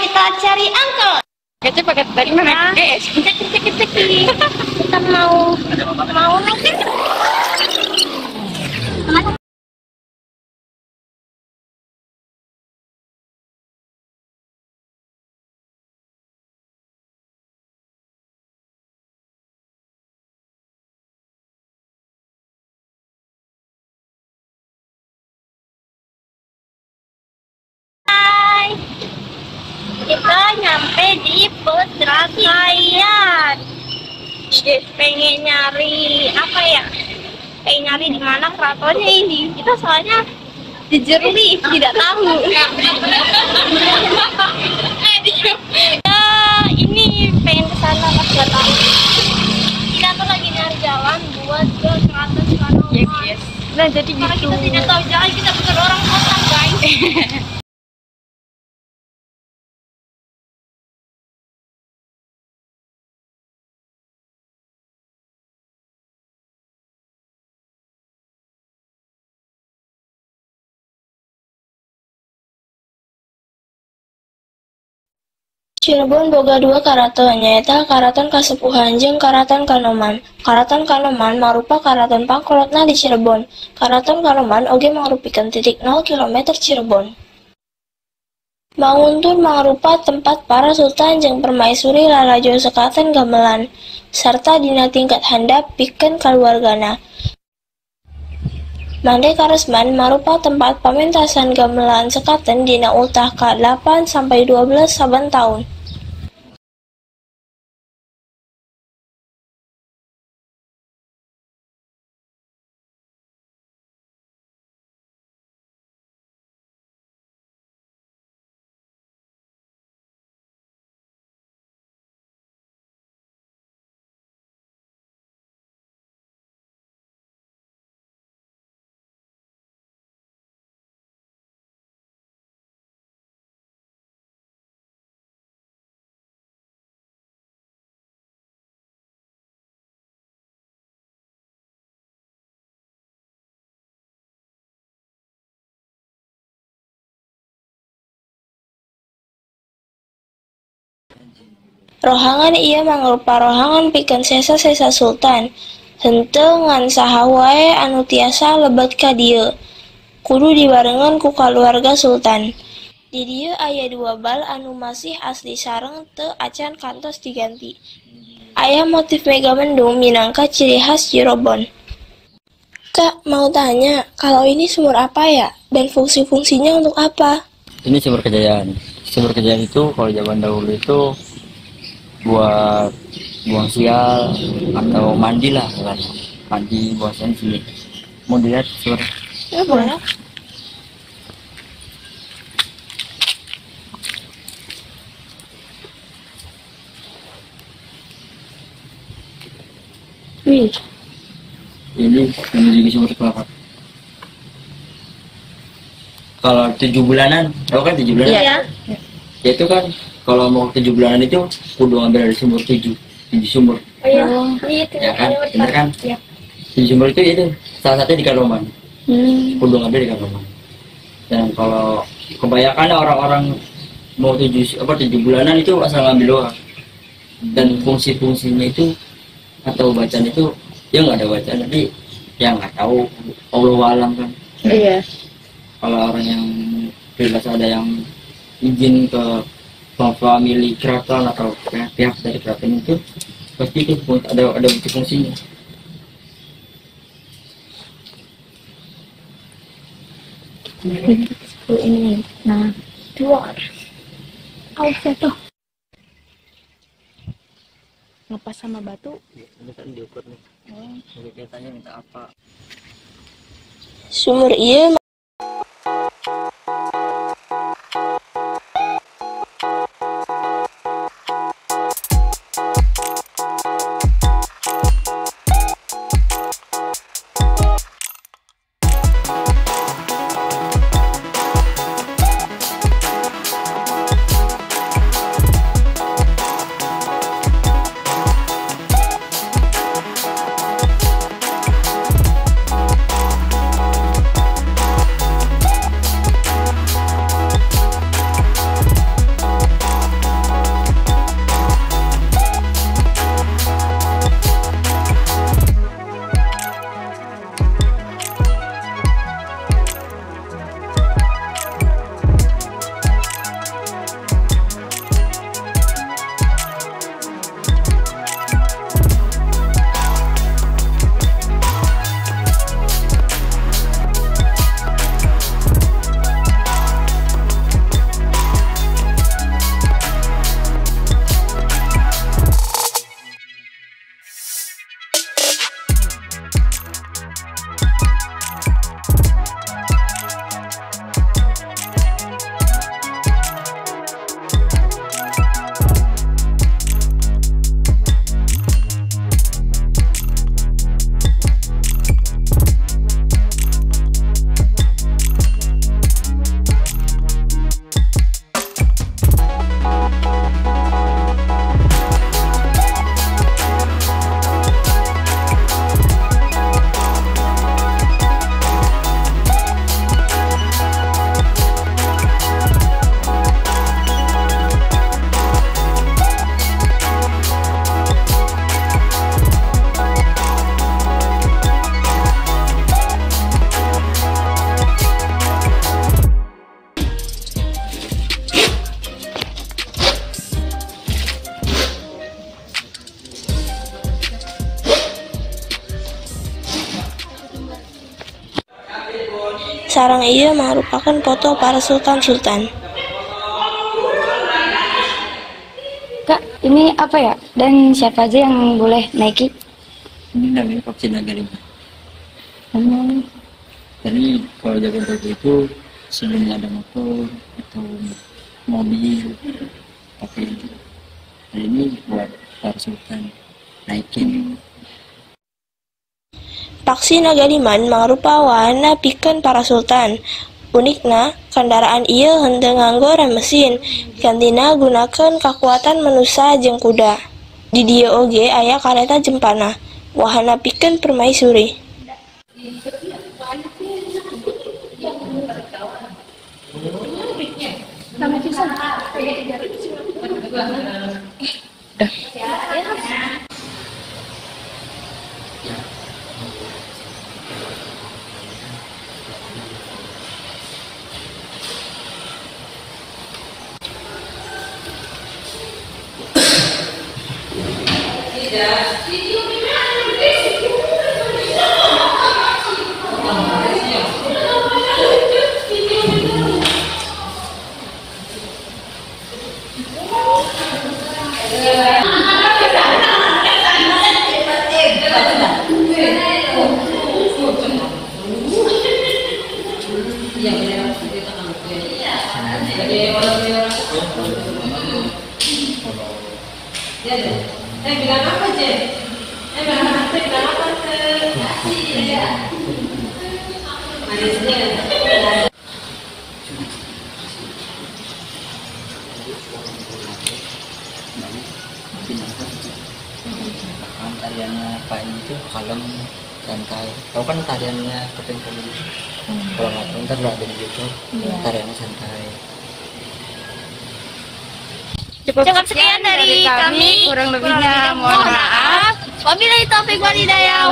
kita cari angkot. Kecil pakai tadi mana? Cek. Kita mau naik. Kita nyampe di Petrakayan. Pengen nyari apa ya? Pengen nyari di mana keratonnya ini. Kita soalnya jujur nih tidak tahu. Ya, ini pengen ke sana mas nggak tahu. Kita tuh lagi nyari jalan buat ke Keraton Kanoman. Ya, guys. Nah, jadi karena gitu. Kita tidak tahu jalan, kita bukan orang kota, guys. Cirebon boga dua karaton, nyaeta Karaton Kasepuhan jeung Karaton Kanoman. Karaton Kanoman marupa karaton pangkolotna di Cirebon. Karaton Kanoman oge mangrupikeun titik 0 km Cirebon. Manguntur mangrupa tempat para sultan jeung permaisuri lalajo sekaten gamelan, sarta dina tingkat handap pikeun kaluargana. Mande Karesman marupa tempat pamentasan gamelan sekaten dina ultah ka-8 sampai 12 saben taun. Rohangan ieu mangrupa rohangan pikeun sesa-sesa sultan. Henteu ngan saha wae anu tiasa lebet ka dieu, kudu dibarengan ku kaluarga sultan. Di dieu aya dua bal anu masih asli sareng teu acan kantos diganti. Aya motif megamendung minangka ciri khas Cirebon. Kak, mau tanya, kalau ini sumur apa ya? Dan fungsi-fungsinya untuk apa? Ini sumur kejayaan. Sumur kejayaan itu kalau zaman dahulu itu buat buang sial atau mandi lah kan. Mandi buang sial di sini. Mau dilihat sumur? Ya, boleh. Wih. Ini menuju sumur kelapa. Kalau 7 bulanan, tau kan 7 bulanan? Iya. Ya itu kan kalau mau 7 bulanan itu kudu ngambil dari sumur 7 sumur. Oh iya. Iya, ya kan? Bener kan? Iya. 7 sumur itu salah satunya di Kanoman. Kudu ngambil di Kanoman. Dan kalau kebanyakan orang-orang mau 7 bulanan itu asal ngambil doang. Dan fungsi-fungsinya itu atau bacaan itu ya nggak ada bacaan, tapi ya nggak tahu, Allah alam kan. Iya. Kalau orang yang bebas ada yang izin ke family keraton atau pihak dari keraton itu pasti itu ada bukti fungsinya. Ini, nah, dua, awas jatuh. Ngepas sama batu. Ini kan diukur nih. Oh. Kaitannya minta apa? Sumur ieu Sareng ieu mangrupakeun foto para sultan-sultan. Kak, ini apa ya? Dan siapa aja yang boleh naiki? Ini namanya Paksi Naga Lima. Jadi kalau jaga dulu itu sebelumnya ada motor atau mobil pakai itu. Dan ini buat para sultan naikin. Paksi Nagaliman mangrupa wahana pikeun para sultan. Unikna, kendaraan ieu henteu nganggo rem mesin, gantina gunakeun kakuatan manusa jeung kuda. Di dieu oge aya kareta jempana, wahana pikeun permaisuri. Tariannya Pak ini tuh kalem, santai. Tahu kan tariannya Topeng Komedi? Kalau nggak tahu ntar ada di YouTube. Tariannya santai. Cukup sekian dari kami. Kurang lebihnya mohon maaf. Wabillahi taufiq wal hidayah.